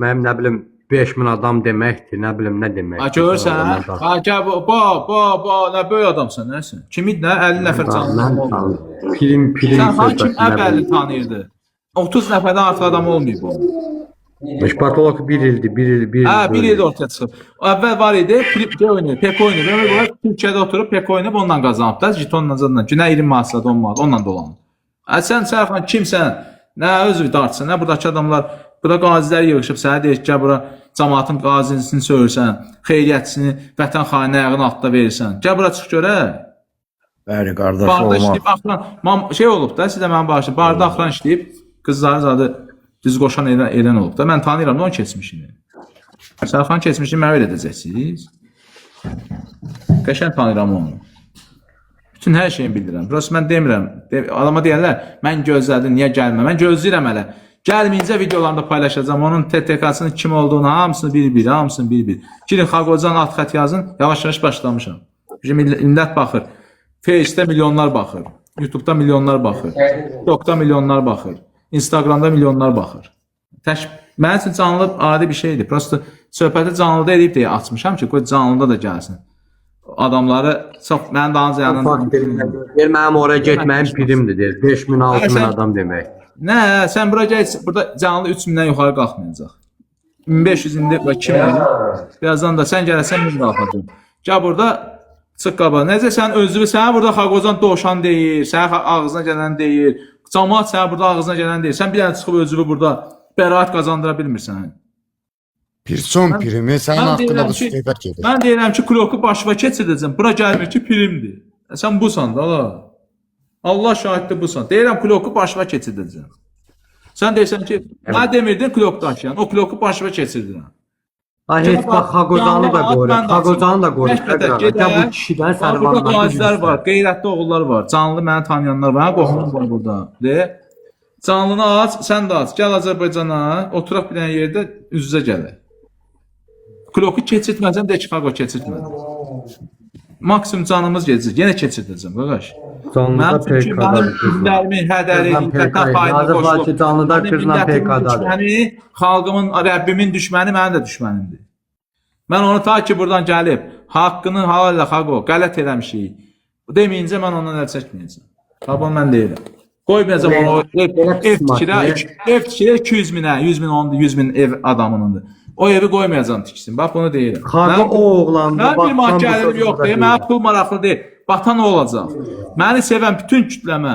Mənim nə bilim 5000 adam deməkdir, nə bilim nə deməkdir. Ha görürsən? Ha gəl bu, ba, ba, ba, nə böyük adamsan, nəsin? Kim idi nə? 50 nəfər canlı Mən oldu. tanıyıram. Pirim, pirim Sərxan kim söhbəti, nə əvvəlini bilim. tanıyırdı? 30 nəfərdən artıq adam olmayıb o. Patolog bir ildir, bir il, bir il. Hə, bir ildə ortaya çıxıb. O əvvəl var idi, Prip oynayır, PK oynayır. Ömür boyu Türkiyədə oturub PK oynayıb ondan qazanıb da, jetonla zadla. Günə 20 manat, 10 manat, onunla dolanır. Hə, sən Sərxan kimsən? Nə özü dartsan, nə buradakı adamlar, burada qazilər yığışıb sənə deyir ki, gəl bura cəmaatın qazisini söyürsən, xeyriyyətçisini, vətən xaini ayağının altında verirsən. Gəl bura çıx görək. Bəli, qardaş Barda olmaq. işləyib axıran mam şey olub da, sizə mən bağışlayın. Barda axıran işləyib qızları zadı düz qoşan edən, edən olub da. Mən tanıyıram da onun keçmişini. Sərxan keçmişini mənə öyrədəcəksiniz. Qəşəng tanıyıram onu. Bütün hər şeyini bilirəm. Burası mən demirəm. Adama deyərlər, mən gözlədim, niyə gəlmə? Mən gözləyirəm hələ. Gəlməyincə videolarında paylaşacağam. Onun TTK-sının kim olduğunu hamısını bir-bir, hamısını bir-bir. Girin Xaqocan alt xətt yazın. Yavaş-yavaş başlamışam. Bizim millət baxır. Face-də milyonlar baxır. YouTube-da milyonlar baxır. TikTok-da milyonlar baxır. Instagram-da milyonlar baxır. Tək mənim üçün canlı adi bir şeydir. Prosta söhbəti canlıda eləyib deyə açmışam ki, qoy canlıda da gəlsin. Adamları çox mənim dalınca yanında. Fakt deyir, mənim oraya getməyim pirimdir deyir. 5000, 6000 sən- adam demək. Nə, sən bura gəl, burada canlı 3000-dən yuxarı qalxmayacaq. 1500 indi və 2000. Birazdan da sən gələsən 1000 qalxacaq. Gəl burada çıx qabağa. Necə sən özünü sənə burada Xaqozan dovşan deyir, sənə ağzına gələn deyir. Camaat sənə burada ağzına gələn deyir. Sən bir dənə çıxıb özünü burada bəraət qazandıra bilmirsən. Pirson pirimi sənin mən haqqında deyirəm da ki- söhbət gedir. Mən deyirəm ki, kloku başıma keçirdəcəm. Bura gəlmir ki, pirimdir. Sən busan da la. Allah şahiddir busan. Deyirəm kloku başıma keçirdəcəm. Sən deyirsən ki, nə demirdin klok daşıyan? O kloku başıma keçirdirəm. Ay heç bax Xaqozanı da qoyur. Xaqozanı da qoyur. Gəl bu kişidən Bax, burada Sərvandan qazilər var, qeyrətli oğullar var, canlı məni tanıyanlar var, hə, qohumum var burada. De. Canlını aç, sən də aç. Gəl Azərbaycana, oturaq bir dənə yerdə üz-üzə gələk. Kloku keçirtməsəm də Chicago keçirtmədi. Maksimum canımız gedəcək. Yenə keçirdəcəm qardaş. Canlıda Mənim çünki PK-dadır mənim qızla. günlərimi, hədəri, Qızla vətən PK-ydı. xainə Yazıqlar qoşulub. ki, canlıda Mənim qızla millətimin PK-dadır. düşməni, xalqımın, Rəbbimin düşməni mənim də düşmənimdir. Mən onu ta ki buradan gəlib, haqqını halal elə Xaqo, qələt eləmişik. Deməyincə mən ondan əl çəkməyəcəm. Ha, bunu mən deyirəm. Qoymayacam onu o ev, Belə ev pis tikirə, maddə. ev tikirə 200 minə, 100 min onundur, 100 min ev adamınındır. O evi qoymayacam tiksin. Bax bunu deyirəm. Xaqo o oğlandı. Mənim Bax, bir manat mən bu gəlirim sözü yoxdur. burada Mənə deyirəm. pul maraqlı deyil. Batan o olacaq. Məni sevən bütün kütləmə,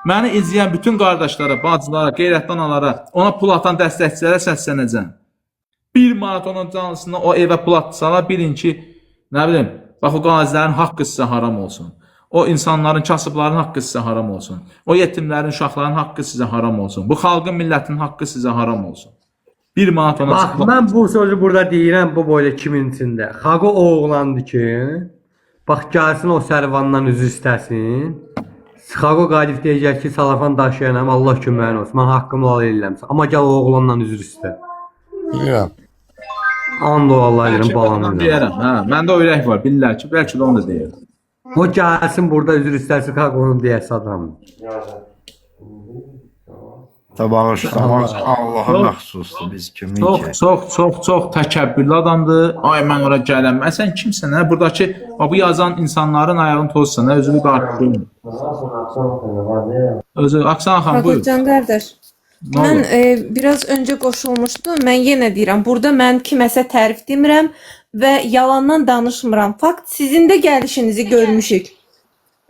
məni izləyən bütün qardaşlara, bacılara, qeyrətli analara, ona pul atan dəstəkçilərə səslənəcəm. 1 manat onun canlısına o evə pul atsalar, bilin ki, nə bilim, bax o qazilərin haqqı sizə haram olsun. O insanların, kasıbların haqqı sizə haram olsun. O yetimlərin, uşaqların haqqı sizə haram olsun. Bu xalqın, millətin haqqı sizə haram olsun. 1 manat ona Bax, çıxmaq. mən bu sözü burada deyirəm bu boyda kimin içində. Xaqo o oğlandı ki, bax gəlsin o Sərvandan üzr istəsin. Xaqo qayıdıb deyəcək ki, salafan daşıyanam, Allah köməyin olsun. Mən haqqımı halal eləyirəm. Amma gəl o oğlandan üzr istə. Bilirəm. And ol Allah Bəlkə edirəm də balamı. ondan deyərəm, hə. Məndə o ürək var, bilirlər ki, bəlkə də onu da deyərəm. O gəlsin burada üzr istəsin, Xaqonun deyəsi adamdır. Da bağışlamaq Allaha məxsusdur biz kimik Çox, ki. çox, çox, çox təkəbbürlü adamdır. Ay mən ora gələm. Ə, sən kimsən hə? Buradakı bax, bu yazan insanların ayağını tozsan, hə? Özünü qarşılayın. Özü Aksana xanım buyur. Xaqocan qardaş, Nə mən olur? biraz öncə qoşulmuşdum. Mən yenə deyirəm, burada mən kiməsə tərif demirəm və yalandan danışmıram. Fakt sizin də gəlişinizi görmüşük.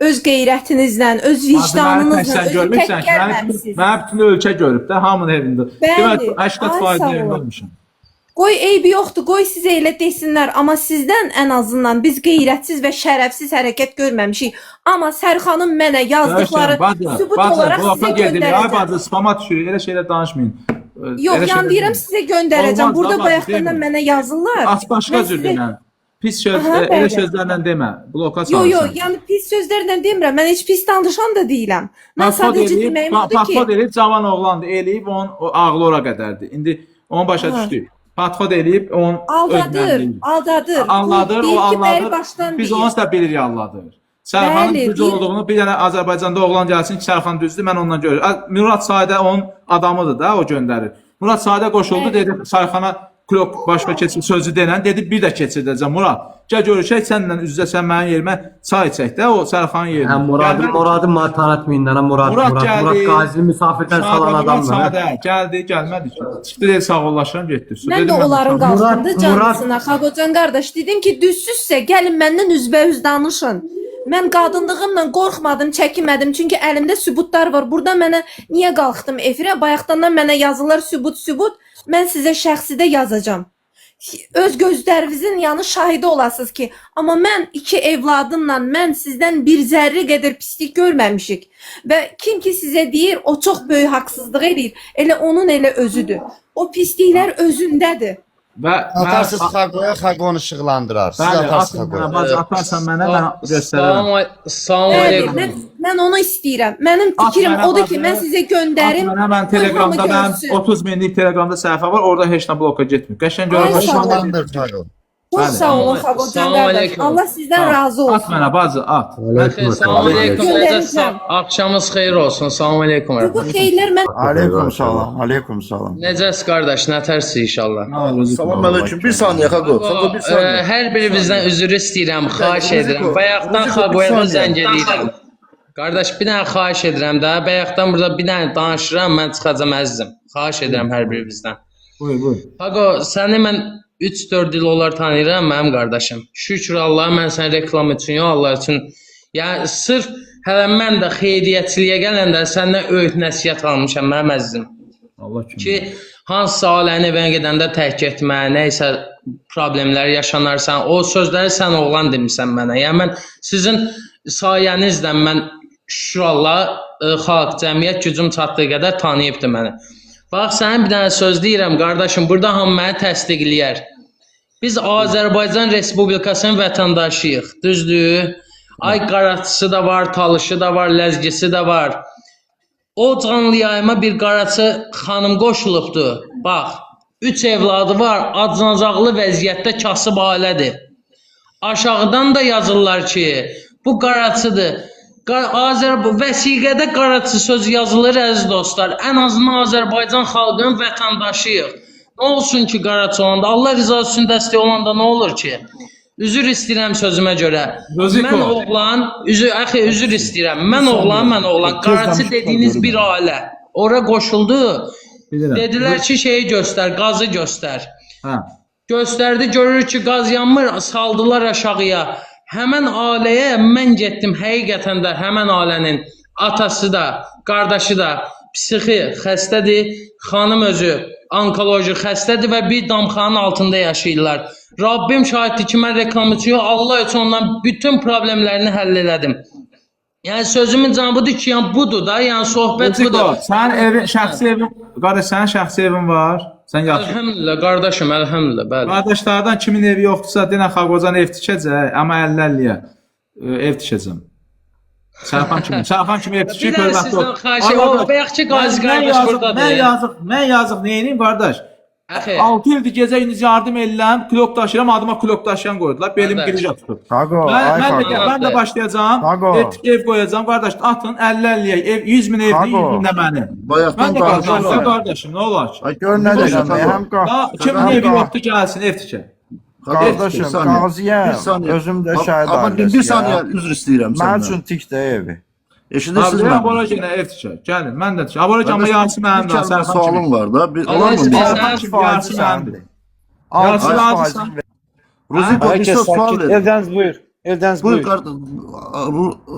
Öz qeyrətinizlə, öz Bacı, məni tək vicdanınızla, sən özü tək görmürsən ki, gəlməmisiniz. məni bütün ölkə görüb də, hamının evində. Bəli, Demək 80% ay sağ evində olun. olmuşam. Qoy eybi yoxdur, qoy sizə elə desinlər, amma sizdən ən azından biz qeyrətsiz və şərəfsiz hərəkət görməmişik. Amma Sərxanın mənə yazdıqları Bacı, sübut bacı, olaraq bloka sizə gedir. Ay göndərəcəm. bacı, spama düşür. Elə şeylə danışmayın. Yox, Elə yəni şeylər deyirəm deməyin. sizə göndərəcəm. Olmaz, Burada da bacı, bayaqdan da deməyin. mənə yazırlar. Aç başqa Mən cür sizə- denən. Pis söz, Aha, elə bəli. sözlərlə demə. Bloka Yo yo, salırsan. yəni pis sözlərlə demirəm. Mən heç pis danışan da deyiləm. Mən Patxod sadəcə eləyib, deməyim odur ki, patxod eləyib cavan oğlandı, eləyib onun o ağlı ora qədərdir. İndi onu başa Aha. düşdük. Patxod eləyib onun aldadır, özmənliyi. aldadır. Bu Anladır, o deyir ki, bəri anladır. başdan Biz deyir. onu da bilirik anladır. Sərxanın Bəli, düz deyir. olduğunu bir dənə Azərbaycanda oğlan gəlsin ki, Sərxan düzdür, mən ondan görürəm. Murad Sadə onun adamıdır da, o göndərir. Murad Sadə qoşuldu, dedi Sayxana klok başqa keçir sözü denən, dedi bir də keçirdəcəm Murad. Gəl görüşək səninlə üz-üzə sən mənim yerimə çay çək də o Sərxanın yerinə. Hə Muradı, Gəlmədi. Muradı mənə tanıtmayın lan Murad, Murad Murad, gəldi. Murad Qazini misafirdən salan Sadə, Murad adamdır. Hə. Sadə gəldi, gəlmədi ki. Çıxdı dedi sağollaşıram getdi. Mən Dedim, də onların Murad- qalxındı Murad- canlısına. Xaqocan qardaş dedim ki, düzsüzsə gəlin məndən üzbəüz danışın. Mən qadınlığımla qorxmadım, çəkinmədim. Çünki əlimdə sübutlar var. Burada mənə niyə qalxdım efirə? Bayaqdandan mənə yazırlar sübut, sübut. Mən sizə şəxsidə yazacağam. Öz gözlərinizin yanı şahidi olasınız ki, amma mən iki evladımla mən sizdən bir zərrə qədər pislik görməmişik. Və kim ki sizə deyir, o çox böyük haqsızlıq eləyir. Elə onun elə özüdür. O pisliklər özündədir. Və Atarsız Xaqoya, Xaqo onu işıqlandırar. Siz Bəli, atarsız atın mənə, Xaqoya. bacı, atarsan mənə, mən göstərərəm. Salam Bəli, aleyküm. mən onu istəyirəm. Mənim At fikrim mənə, odur ki, bacı. mən sizə göndərim. At mənə, mən qoy hamı Telegramda mənim görsün. 30 minlik Telegramda səhifə var, orada heç nə bloka getmir. Qəşəng Ay, görürəm. sağ ol. İşıqlandır Xaqo. Çox Bəli. sağ olun Xaqocan Salam qardaş. aleyküm. Allah sizdən razı At olsun. mənə bacı, at. Aleyküm Salam aleyküm. Göndərəcəm. Necəsiz? Axşamınız xeyir olsun. Salam aleyküm. Bu xeyirlər mən Aleyküm salam, aleyküm salam. Necəsiz qardaş? Nətərsiz inşallah. Salam aleyküm. Bir saniye Xaqo. Xaqo bir saniye. Hər birinizdən üzr istəyirəm, xahiş Ruziko, edirəm. Bayaqdan Ruziko, bir Xaqoya da saniyə. zəng eləyirəm. Qardaş, bir dənə xahiş edirəm də. Bayaqdan burada bir dənə danışıram, mən çıxacam əzizim. Xahiş edirəm hər birinizdən. Buyur, buyur. Xaqo, səni mən 3-4 il olar tanıyıram mənim qardaşım. Şükür Allaha mən səni reklam üçün, yox Allah üçün. Yəni sırf hələ mən də xeyriyyəçiliyə gələndə səndən öyüd nəsihət almışam mənim əzizim. Allah kömək. Ki hansısa ailəni evinə gedəndə tərk etmə, nə isə problemlər yaşanarsan, o sözləri sən oğlan demisən mənə. Yəni mən sizin sayənizlə mən şükür Allah xalq, cəmiyyət gücüm çatdığı qədər tanıyıbdı məni. Bax sənə bir dənə söz deyirəm qardaşım, burada hamı məni təsdiqləyər. Biz Azərbaycan Respublikasının vətəndaşıyıq, düzdür? Ay qaraçısı da var, talışı da var, ləzgisi də var. O canlı yayıma bir qaraçı xanım qoşulubdu. Bax, 3 evladı var, acınacaqlı vəziyyətdə kasıb ailədir. Aşağıdan da yazırlar ki, bu qaraçıdır. Vəsiqədə qaraçı sözü yazılır əziz dostlar. Ən azından Azərbaycan xalqının vətəndaşıyıq. Nə olsun ki qaraçı olanda, Allah rızası üçün dəstək olanda nə olur ki? Üzr istəyirəm sözümə görə. Ruziko. Mən oğlan, üzr istəyirəm. Mən oğlan, qaraçı dediyiniz bir ailə. Ora qoşuldu. Bilirəm. Dedilər ki, şeyi göstər, qazı göstər. Hə. Göstərdi, görür ki, qaz yanmır, saldılar aşağıya. Həmən ailəyə mən getdim, həqiqətən də həmən ailənin atası da, qardaşı da psixi xəstədir, xanım özü onkoloji xəstədir və bir damxanın altında yaşayırlar. Rabbim şahiddir ki, mən reklamçı yox, Allah üçün ondan bütün problemlərini həll elədim. Yəni sözümün canı budur ki, yəni budur da, yəni söhbət Ruziko, budur. sənin evin, şəxsi evin, qardaş, sənin şəxsi evin var. Sən yaxşı. Əlhəmdülillah qardaşım, əlhəmdülillah, bəli. Qardaşlardan kimin evi yoxdursa, denən Xaqocan ev tikəcək, amma 50-50-yə ev tikəcəm. Sərxan kimi, Sərxan kimi ev tikir, Bir dənə hörmətli sizdən ol. xahiş edirəm. O, bayaqki Qazi qardaş buradadır. Mən yazıq, neyiniyim qardaş? Əxi. 6 ildir gecə gündüz yardım eləyirəm, klok daşıyıram, adıma klok daşıyan qoydular, belim Qardaş. giricə tutub. Xaqo, Mən, ay mən, də, Xaqo. mən də başlayacağam, Xaqo. ev qoyacağam, qardaş, atın 50-50-yə, ev 100 min evdir, 100 Xaqo. min də mənim. Bayaqdan Mən də qardaşım, danışıram. qardaşım, nə olar ki? Ay gör nə deyirəm, həm Ya, kimin evi yoxdur, gəlsin, ev tikə. Qardaşım, qaziyəm, özüm də şəhid Amma bir ailəsiyəm. saniyə üzr istəyirəm Mənim səndən. üçün tik də evi. Eşidirsiniz Abi, məni? Abora ev tikə. Gəlin, mən də tikə. Abora amma yarısı Bir mənim də, kəlmə Sərxan sualım kimi. var da. Bir, Allah olar mı? istəyir. Bir? Sərxan 60 kimi faizi yarısı mənimdir. sənindir. Yarısı 60 razısan. faizini Ruziko bir Herkes söz sual sakin. verin. Eldeniz buyur. Eldeniz Buyur buyur. qardaş.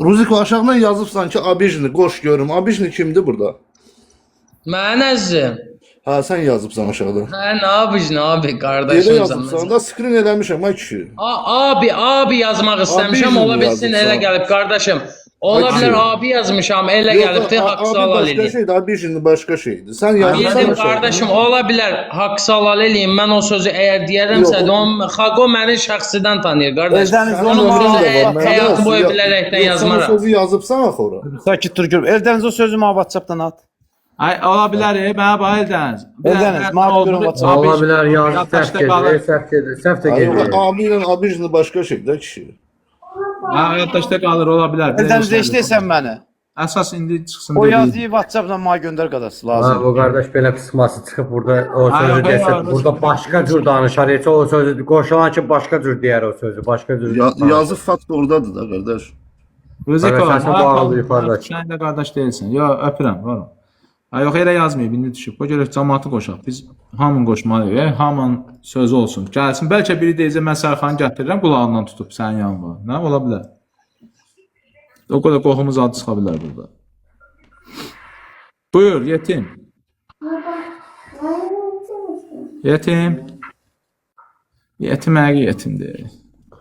Ruziko aşağıdan yazıbsan ki, Abijni qoş görüm. Abijni kimdir burada? Mən əzizim. Hə, sən yazıbsan aşağıda. Hə, nə yapıyorsun abi Elə qardaşım yazıbsan da screen eləmişəm ay kişi. Abi, abi yazmaq istəmişəm, Abi ola bilsin yazıbsan. elə gəlib qardaşım. Ola Ay bilər kişi. abi yazmışam, elə Yox, gəlibdi, haqq abi halal başqa eləyin. şeydir, Abijni başqa şeydir. Sən yazıbsan Bildim aşağıdan. qardaşım, ola bilər haqq halal eləyin. Mən o sözü əgər deyərəmsə, Yox, də onun Xaqo məni şəxsidən tanıyır qardaş. Eldeniz Onun onu sözü da var, məndə həyatı olsun. boyu Yox, bilərəkdən yox, sən o yazmaram. sözü yazıbsan axı ora. Sakit dur gör. Eldeniz o sözü mənə WhatsApp'tan at. Ay, ola bilər, mənə bax Eldəniz. Eldəniz, mənə görün WhatsApp. Ola bilər yazı səhv Yaddaşda gedir, qalır. səhv gedir, səhv də Ay, yox, gedir. abi ilə Abijni başqa şeydir kişi. Ha, yaddaşda qalır, ola bilər. Eldeniz eşidirsən məni. Əsas indi çıxsın O dediyi. yazıyı WhatsApp'dan bana gönder qardaş Ha, lazım. bu qardaş belə pısması çıxıb burada o Ay, sözü yox, desə, yox, burada başqa cür danışar. Heç o sözü qoşulan ki başqa cür deyər o sözü, başqa cür. Ya, yazı fakt oradadır da qardaş. Rızık Qardaş, ol. səsin bağlı yuxarıda. Sən də qardaş deyilsən. Yox, öpürəm, varam. Ha, yox, elə yazmayıb, indi düşüb. Qoy görək cəmaatı qoşaq. Biz hamını qoşmalıyıq. Hamının sözü olsun. Gəlsin. Bəlkə biri deyəcək mən Sərxanı gətirirəm, qulağından tutub sənin yanına. Nə ola bilər? O qədər qohumuz adı çıxa bilər burada. Buyur, yetim. Yetim. Yetim həqiqi yetimdir.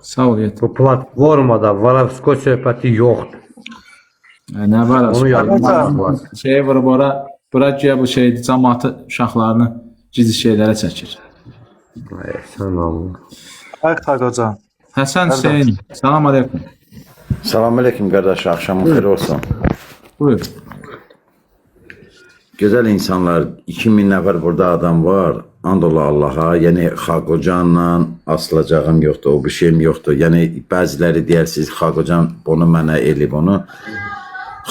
Sağ ol yetim. Bu platformada Varavsko söhbəti yoxdur. Hə, nə var? Onu yadından lazım. Şey vurub ora, bura güya bu şeydir, cəmaatı uşaqlarını gizli şeylərə çəkir. Ay, sən Allah. Ay Xaqocan. Həsən Hüseyn, salam aleykum. Salam aleyküm qardaş, axşamın xeyir olsun. Buyur. Gözəl insanlar, 2000 nəfər burada adam var. And ola Allaha, yəni Xaqocanla asılacağım yoxdur, o bir şeyim yoxdur. Yəni bəziləri deyərsiniz, Xaqocan bunu mənə elib onu.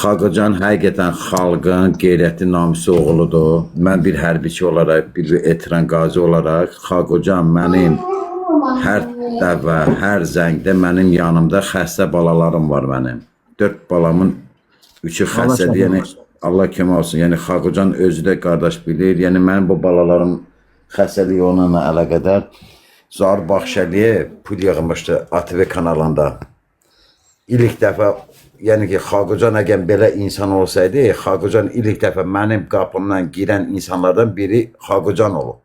Xaqocan həqiqətən xalqın qeyrətli namusu oğludur. Mən bir hərbiçi olaraq, bir veteran qazi olaraq Xaqocan mənim hər dəfə, hər zəngdə mənim yanımda xəstə balalarım var mənim. 4 balamın üçü xəstədir. Yəni Allah kömək olsun. Yəni Xaqocan özü də qardaş bilir. Yəni mənim bu balalarım xəstəliyi onunla əlaqədar Zaur Baxşəliyə pul yığmışdı ATV kanalında. İlk dəfə, yəni ki, Xaqocan əgər belə insan olsaydı, Xaqocan ilk dəfə mənim qapımdan girən insanlardan biri Xaqocan olub.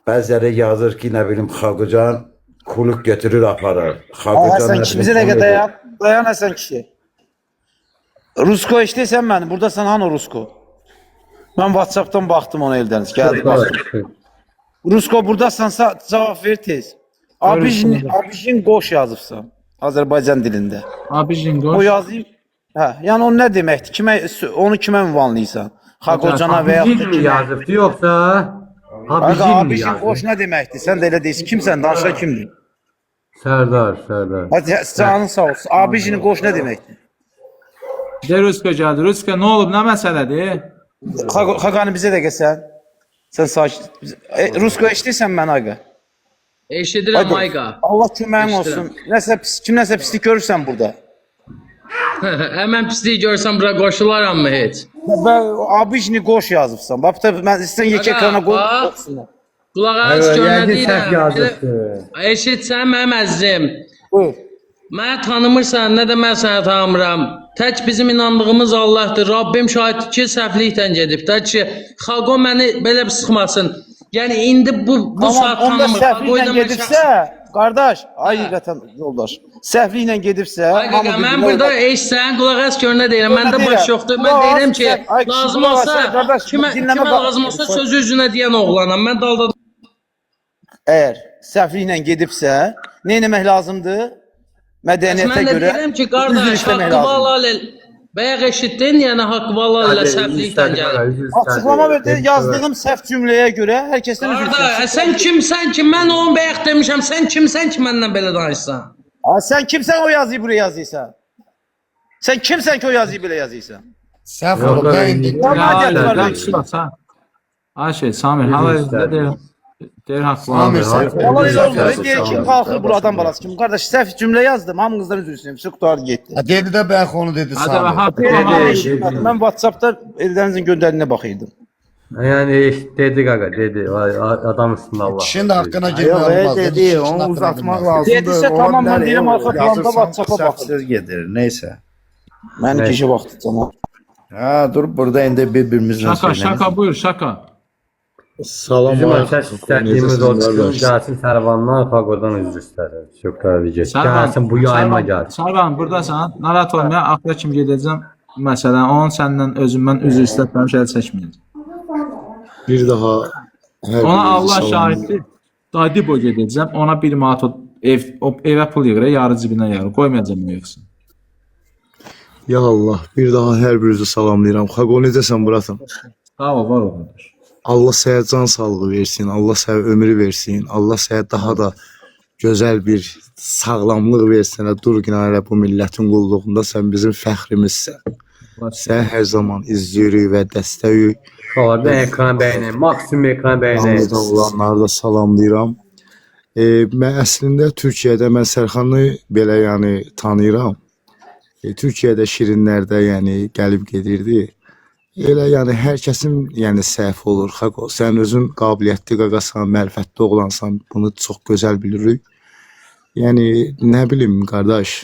Bəziləri yazır ki, nə bilim, Xaqocan kuluk götürür, aparır. Ay Xaqocan Həsən nə kişi bilim, bizə bunu dəqiqə edir. dayan. Dayan Həsən kişi. Rusko işləyirsən məni. Buradasan han o Rusko? Mən WhatsApp'dan baxdım ona Eldəniz. Gəldi baxdım. Rusko buradasansa cavab ver tez. Abijin, Abijin qoş yazıbsan Azərbaycan dilində. Abijin O qoş. yazayım. Hə, yəni o nə deməkdir? Kimə onu kimə ünvanlayırsan? Xaqocana və yaxud da Abijin mi kimə? yazıbdı yoxsa Aga, Abijin mi Abijin yazıb? qoş nə deməkdir? Sən də elə deyirsən. Kimsən? Danışan kimdir? Sərdar, Sərdar. Hadi canın sağ olsun. Abijin qoş nə deməkdir? De Ruska gəldi. Ruska nə olub? Nə məsələdir? Xaqanı bizə də gəlsən. Sən sakit. Rusko eşidirsən məni aga? Eşidirəm Haydi. Ayqa. Allah köməyin Eşidirəm. olsun. Nəsə pis, kimləsə pislik görürsən burada. Həmən pislik görsəm bura qoşularam mı heç? Və Abijni qoş yazıbsan. Bax bu da mən istəyirəm yekə Aga, ekrana qoy. bax. oxusunlar. Qulaq as Hayır, gör nə yəqin səhv deyirəm. yazıbdı. Eşitsən mənim əzizim. Buyur. Məni tanımırsan, nə də mən səni tanımıram. Tək bizim inandığımız Allahdır. Rabbim şahiddir ki, səhvliklə gedib də ki, Xaqo məni belə bir sıxmasın. Yəni indi bu bu Tamam, saat onda tanımır. Xaqo səhvliklə ilə mən gedibsə, şəxsən. qardaş, ay vətən yoldaş. Səhvliklə gedibsə, Ay qaqa, hamı mən bir-birinə burada orada- eşitsən, qulaq as gör nə deyirəm. Gör nə Məndə baş deyirəm. yoxdur. Mən Qulaq as, deyirəm ki, sən- ay kişi, lazım qulaq as, olsa, sən qardaş, kimə dinləmə kimə bax. lazım olsa sözü üzünə deyən oğlanam. Mən dalda Əgər səhvliklə gedibsə, nə etmək lazımdır? Mədəniyyətə Mən də görə deyirəm ki, üzr qardaş, istəmək haqqı lazımdır. vallah bayaq eşitdin, yəni haqqı vallah səhvliklə gəlib. Açıqlama verdi, yazdığım səhv cümləyə görə hər kəsdən üzr Qardaş, istəyirəm. sən kimsən ki, mən onu bayaq demişəm, sən kimsən ki, mənlə belə danışsan? Ha, sən kimsən o yazıyı buraya yazıysan? Sən kimsən ki o yazıyı belə yazıysan? Səhv Yox, olub da yox, indi. Tamam, Ya, hadi, ya, hadi. sən. Ay şey, Samir, Üzr hala istədim. nə deyir? Deyir haqlı. Samir, səhv Allah olub. elə olmur. Səhv Deyir ki, olub. qalxır bura adam balası kimi. Qardaş, səhv cümlə yazdım. Hamınızdan üzr istəyirəm. Çox qurtardı getdi. Ha, dedi də bayaq onu dedi Hadi Samir. haqlı. Dedi, Mən dedi. eşitmədim. Mən WhatsApp-da Eldənizin göndərdiyinə baxırdım. Yəni dedi qaqa, dedi. Vay, Adam üstündə Allah. Kişinin də haqqına Yox, girmək olmaz. dedi, Kişinin onu haqqına uzatmaq girməz. lazımdır. Dedisə Ola tamam, mən bilər, deyirəm, arxa planda yazırsan, WhatsApp-a səhv baxın. söz gedir, neysə. Mənim Neyse. gecə vaxtı tamam. Ha, durub burada indi bir-birimizlə Şaka, söyləmək. şaka buyur, şaka. Salam Bizim əsas istədiyimiz odur ki, gəlsin Sərvandan, Xaqodan üzr istəsin. Çox təbii ki. Gəlsin bu yayıma gəlsin. Sarvan, buradasan. Narahat olma, axıra kimi gedəcəm. Məsələn, onun səndən özümdən üzr istətməmiş əl çəkməyəcəm. Bir daha hər Ona birinizi Allah salamlayıram. şahiddir. Dadibo gedəcəm. Ona 1 manat o ev o evə pul yığır, yarı cibinə yarı. Qoymayacam o yığsın. Ya Allah, bir daha hər birinizi salamlayıram. Xaqo necəsən Muratım? Sağ ol, var ol qardaş. Allah sənə can sağlığı versin, Allah sənə ömrü versin, Allah sənə daha da Gözəl bir sağlamlıq versin sənə. Dur günə bu millətin qulluğunda sən bizim fəxrimizsən. Sən hər zaman izləyirik və dəstəyik. Ola bir ekran bəyənək, maksimum ekran bəyənək. Hamıda olanları da salamlayıram. Mən əslində Türkiyədə mən Sərxanı belə yəni tanıyıram. Türkiyədə Şirinlərdə yəni gəlib gedirdi. Elə yəni hər kəsin yəni səhvi olur. Xaqo, sən özün qabiliyyətli qaqasan, mərifətli oğlansan, bunu çox gözəl bilirik. Yəni nə bilim qardaş,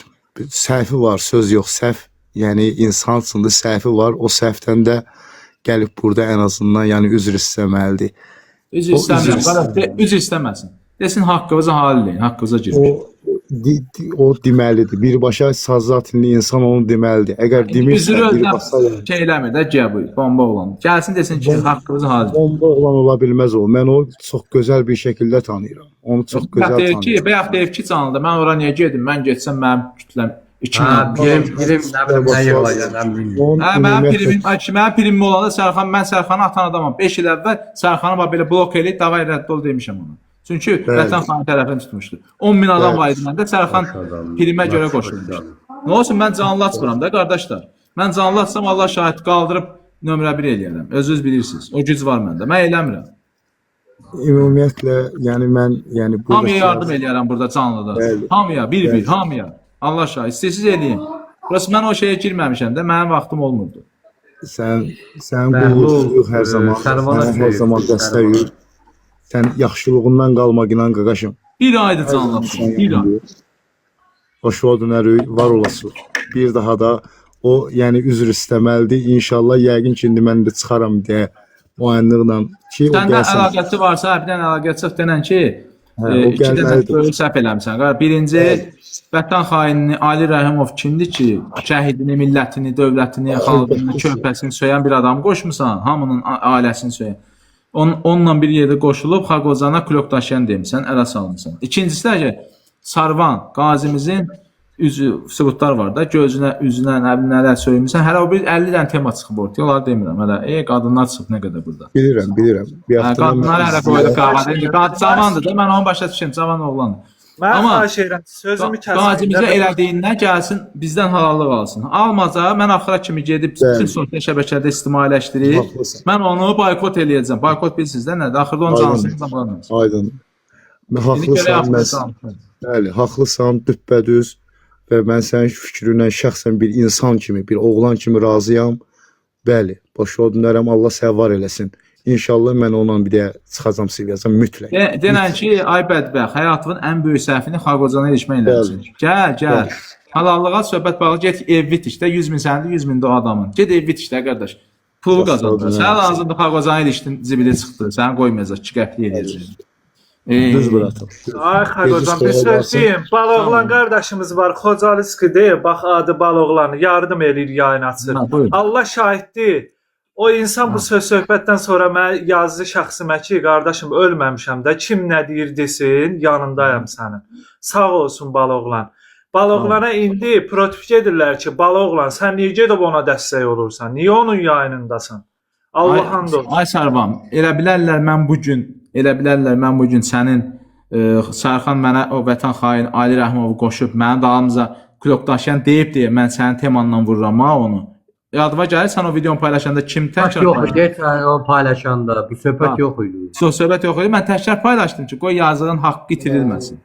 səhvi var, söz yox, səhv yəni insansındır, səhvi var. O səhvdən də gəlib burada ən azından yəni üzr istəməlidir. Üzr O istəmirəm. üzr Qardaş, üzr istəməsin. Desin haqqınızı halal eləyin, haqqınıza girmiş. O deməlidir. Birbaşa sazlatinli insan onu deməlidir. Əgər demirsə, Üzrü özünə birbaşa yəni, şey eləmir də, giya bu bomba olan. Gəlsin desin ki, haqqınızı halal eləyin. bomba oğlan ola bilməz o. Mən onu çox gözəl bir şəkildə tanıyıram. Onu çox Bayaq gözəl deyir ki, tanıyıram. bayaq deyir ki, canlıda mən ora niyə gedim? Mən getsəm mənim kütləm 2000. Ha, birim nə bilim nə yığılacaq, nə bilim. Onun Hə, mənim ümumiyyətlə primim, ay ki, mənim primim olanda Sərxan, mən Sərxanı atan adamam. 5 il əvvəl Sərxanı bax belə blok eləyib davay rədd ol demişəm ona. Çünki Bəli. vətən xaini tərəfini tutmuşdu. 10 min adam Bəli. var idi məndə. Sərxan primə görə qoşulmuşdu. Nə olsun mən canlı açmıram da qardaşlar. Mən canlı açsam Allah şahid qaldırıb nömrə 1 eləyərəm. Özünüz bilirsiniz. O güc var məndə. Mən eləmirəm. ümumiyyətlə yəni mən yəni Hamıya buradakı yardım eləyərəm burada canlıda. Bəli. Hamıya bir-bir, Bəli. hamıya. Allah şahid. İstəsiz eləyin. Burası mən o şeyə girməmişəm də, mənim vaxtım olmurdu. sən sən Bəhlul, qulluqçuyuq hər zaman. Sərvana Sənə hər söyləyir, zaman Sərvana. dəstəyik. Sən yaxşılığından qalma inan qaqaşım. Bir aydır canlı açıram, bir ay. Xoşva dönərik, var olası. Bir daha da o yəni üzr istəməlidir. İnşallah yəqin ki indi mən də çıxaram deyə müayinliklə ki o Səndə gəlsin. əlaqəsi varsa, bir dənə əlaqə çıx denən ki, Hə, o iki dənə gəlməlidir. böyük səhv eləmisən. Qardaş, birinci vətən xainini Ali Rəhimov kimdir ki, şəhidini, millətini, dövlətini, xalqını, körpəsini söyən bir adamı qoşmusan, hamının ailəsini söyən. Onunla bir yerdə qoşulub Xaqozana klok daşıyan demisən, ələ salmısan. İkincisi də ki, Sarvan qazimizin üzü sübutlar var da, gözünə, üzünə, nə bilim nələr söymüsən. Hələ o bir 50 dənə tema çıxıb ortaya, onları demirəm. Hələ qadınlar çıxıb nə qədər burada. Bilirəm, bilirəm. Bir Hə, haftadan qadınları mən hələ qoyduq qabağa. İndi cavandır da, mən onu başa düşürəm, cavan oğlandır. Mən Amma xahiş edirəm, sözümü kəsməyin. qazimizə elədiyindən gəlsin, bizdən halallıq alsın. Almaca mən axıra kimi gedib bütün sosial şəbəkədə ictimailəşdirib, Haqlısan. mən onu boykot eləyəcəm. Boykot bilirsiniz də nədir? Axırda onun Aydın. canlısını saxlamayacağam. Aydın. İndi görək Haqlısan, axırda mən canlısını. bəli, haqlısan, düppədüz və mən sənin fikrinlə şəxsən bir insan kimi, bir oğlan kimi razıyam. Bəli, başa dönərəm, Allah səni var eləsin. İnşallah mən onunla bir də çıxacam seviyəcəm mütləq. Denən ki, ay bədbəxt, həyatının ən böyük səhvini Xaqocana ilişmək eləmisən. Gəl, gəl. Halallığa söhbət bağlı, get evi tikdə 100 min sənindir, 100 min də o adamın. Get evi tikdə qardaş. Pulu qazandır. Sənə lazımdır Xaqocana ilişdin, zibili çıxdı. Səni qoymayacaq, iki qəpik eləyəcək. Düz bırakın. Ay Xaqocan, bir söz deyim. Baloğlan qardaşımız var, Xocalıski deyir. Bax adı Baloğlan, yardım eləyir, yayın açır. Ha, buyurun. Allah şahiddir. O insan bu söz söhbətdən sonra mənə yazdı şəxsimə ki, qardaşım ölməmişəm də, kim nə deyir desin, yanındayam sənin. Sağ olsun Baloğlan. Baloğlana indi protifik edirlər ki, Baloğlan sən niyə gedib ona dəstək olursan? Niyə onun yayınındasan? Allah and olsun. Ay Sarvan, elə bilərlər mən bu gün, elə bilərlər mən bu gün sənin Sərxan mənə o vətən xaini Ali Rəhimovu qoşub mənim dalımca klok daşıyan deyib deyə mən sənin temanla vururam ha onu. Yadıma gəlir sən o videonu paylaşanda kim təkrar Yox, paylaşdı? get o paylaşanda bu söhbət Ha. yox idi. Söhbət yox idi. Mən təkrar paylaşdım ki, qoy yazığın haqqı itirilməsin.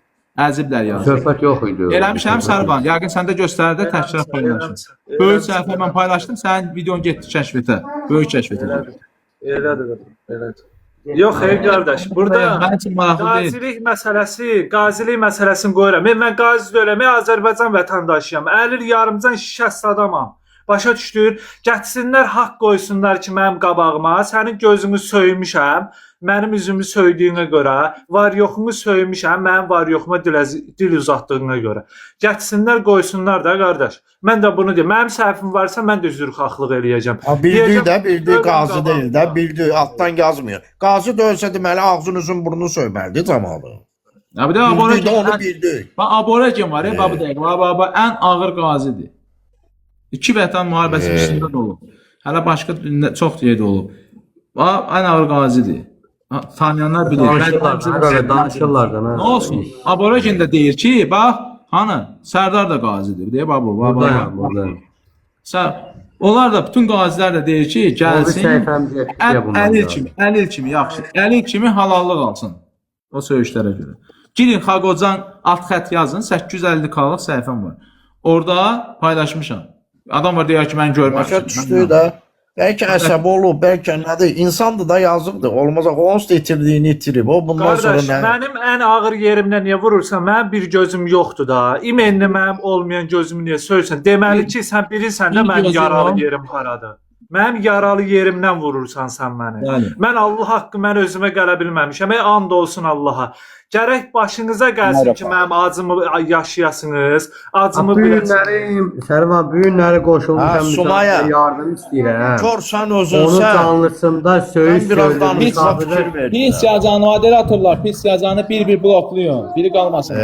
Əziblər yazıq. Söhbət yox idi. Eləmişəm Sarvan. Yəqin səndə göstərir də təkrar paylaşdım. Böyük səhifə mən paylaşdım, sənin videon getdi kəşfiyyata. Böyük kəşfiyyata. Elədir, elədir. Yox, ey qardaş, burada Mənim üçün maraqlı deyil. qazilik məsələsi, qazilik məsələsini qoyuram. Mən qazi deyiləm, mən Azərbaycan vətəndaşıyam. 50 il yarımcan şikəst adamam. Başa düşdün? Gətirsinlər haqq qoysunlar ki, mənim qabağıma, sənin gözünü söymüşəm, mənim üzümü söydüyünə görə, var yoxumu söymüşəm, mənim var yoxuma dil uzatdığına görə. Gətirsinlər qoysunlar da qardaş. Mən də bunu deyim. Mənim səhvim varsa mən də üzrxahlıq eləyəcəm. Ha, bildi Deyəcəm, də, bildi ölüm qazı deyil də, qabağımda. bildi. Altdan yazmıyor. Qazı da ölsə deməli ağzın üzün burnunu söyməlidir camalı. Ya bir də Bildi də Aborigin, onu bildi. bax Aborigin var, bax bu dəqiqə. Bax bax bax, ən ağır qazidir. İki vətən müharibəsi içində də olub. Hələ başqa çox yerdə olub. Bax ən ağır qazidir. Tanıyanlar bilir. Danışırlar, da, danışırlar da. Nə olsun? Aborigin də deyir ki, bax, hanı? Sərdar da qazidir. Deyə bax bu, bax, bax. Buradayam, buradayam. Onlar da bütün qazilər də deyir ki, gəlsin. Əlil kimi, əlil kimi, yaxşı. Əlil kimi halallıq alsın. O söyüşlərə görə. Girin Xaqocan alt xətt yazın, 850K-lıq səhifəm var. Orada paylaşmışam. Adam var deyər ki, mən Başa görməmişəm. düşdü də. Bəlkə əsəbi olub, bəlkə nədir? İnsandır da yazıqdır. Olmaz axı onsuz da itirdiyini itirib. O bundan sonra Qardaş, nə? mənim ən ağır yerimlə niyə vurursan? Mənim bir gözüm yoxdur da. İmenli mənim olmayan gözümü niyə söyrsən? Deməli ki, sən bilirsən də Bir mənim gözüm yaralı var. yerim haradır. Mənim yaralı yerimdən vurursan sən məni. Bəli. Mən Allah haqqı mən özümə gələ bilməmişəm. Ey and olsun Allaha. Gərək başınıza gəlsin ki, mənim acımı yaşayasınız, acımı Bu biləsiniz. günlərim, Sərvan, bu günləri qoşulmuşam Ha, Sumaya. müsafirə yardım istəyirəm. Kor sən Onun özünsən. canlısında söyüş Sən biraz söyledi. danışma Misafirə fikir ver. Pis yazanı moderatorlar, pis yazanı bir-bir bloklayın. Biri qalmasın.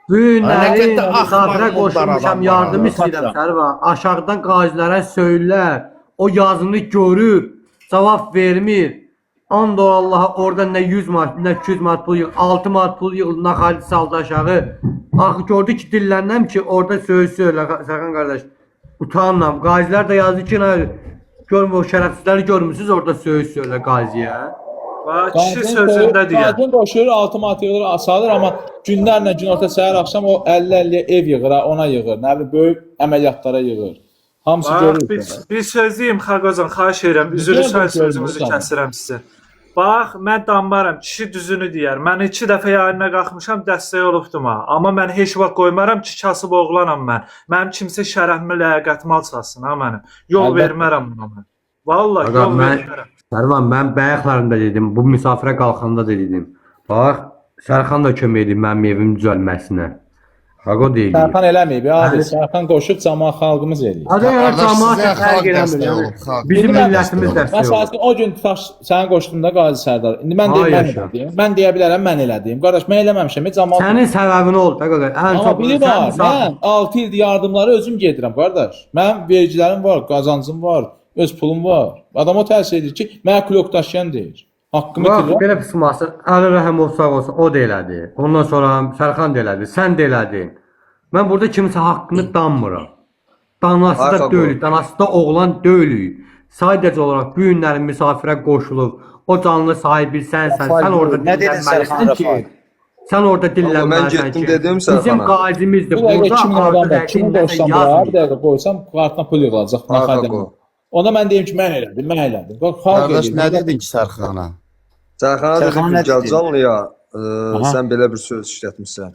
Bu günləri Nə qədər axmaq misafirə mundar qoşulmuşam, adam var, yardım ha. istəyirəm Sərvan. Aşağıdan qazilərə söyürlər. O yazını görür, cavab vermir. And ol Allaha orada nə 100 manat, nə 200 manat pul yığ, 6 manat pul yığ, naxarit saldı aşağı. Axı gördü ki, dillənəm ki, orada söyüş söyürlər Sərxan qardaş. Utanmam. Qazilər də yazdı ki, nə görmür, o şərəfsizləri görmüsüz orada söyüş söyürlər qaziyə. Bax, kişi sözündə deyər. Qadın qoşur, 6 manat yığılır, salır, amma günlərlə günorta, səhər, axşam o 50-50 ev yığır, ha, ona yığır, nə bilim böyük əməliyyatlara yığır. Hamısı Bax, görür. bir söz deyim Xaqozan, xahiş edirəm. Üzr Görmür, istəyirəm görmür, sözünüzü tamam. kəsirəm sizə. Bax, mən danmaram, kişi düzünü deyər. Mən 2 dəfə yayına qalxmışam, dəstək olubdum ha. Amma mən heç vaxt qoymaram ki, kasıb oğlanam mən. Mənim kimsə şərəfimi, ləyaqətimi alçalsın ha mənim. Yol Əlbəttə. vermərəm buna mən. Vallahi Aga, yol mən vermərəm. Sərvan, mən bayaqlarında dedim, bu misafirə qalxanda da dedim. Bax, Sərxan da kömək edib mənim evim düzəlməsinə. Xaqo deyil. Sərxan eləməyib, abi. Bəli. Sərxan qoşub camaat xalqımız eləyir. Adı yəni Qardaş, camaat sizə fərq xalq eləmir. dəstək Yəni, olub, xalq. bizim Bilirəm. millətimiz dəstək Məsəl olub. üçün o gün tutaq səni qoşdum da Qazi Sərdar. İndi mən deyim Ay mən yaşa. elədim. Mən deyə bilərəm mən elədim. Qardaş mən eləməmişəm, heç camaat. Sənin səbəbin oldu da qardaş. Ən Amma çox biri sən var, misafir- mən 6 ildir yardımları özüm gedirəm qardaş. Mənim vergilərim var, qazancım var, öz pulum var. Adam o təsir edir ki, mənə klok daşıyan deyir. Haqqımı Bax, itirirəm. belə pis Əli Rəhimov sağ olsun, o da elədi. Ondan sonra Sərxan da elədi, sən də elədin. Mən burada kimsə haqqını danmıram. Danası da Arxa deyil, danası da oğlan deyil. Sadəcə olaraq bu günlərin misafirə qoşulub, o canlı sahibi sənsən, sən orada Nə dedin Sərxan dillənməlisən ki, Rəfai? sən orada Amma mən dillənməlisən getdim ki, dedim bizim Sərxana. qazimizdir. Bu dəqiqə Burada 2000 adam artıq var. Kimi nəsə qoşsam bura, bir yazmır. dəqiqə qoysam kartına pul yığılacaq. Arxa Naxadə. qoy. Ona mən deyim ki, mən elədim, mən elədim. Bax, xalq Qardaş eləyir. nə dedin ki Sərxana? Sərxana Sərxana dedim nə ki, gəl dedi? canlıya, Aha. sən belə bir söz işlətmisən.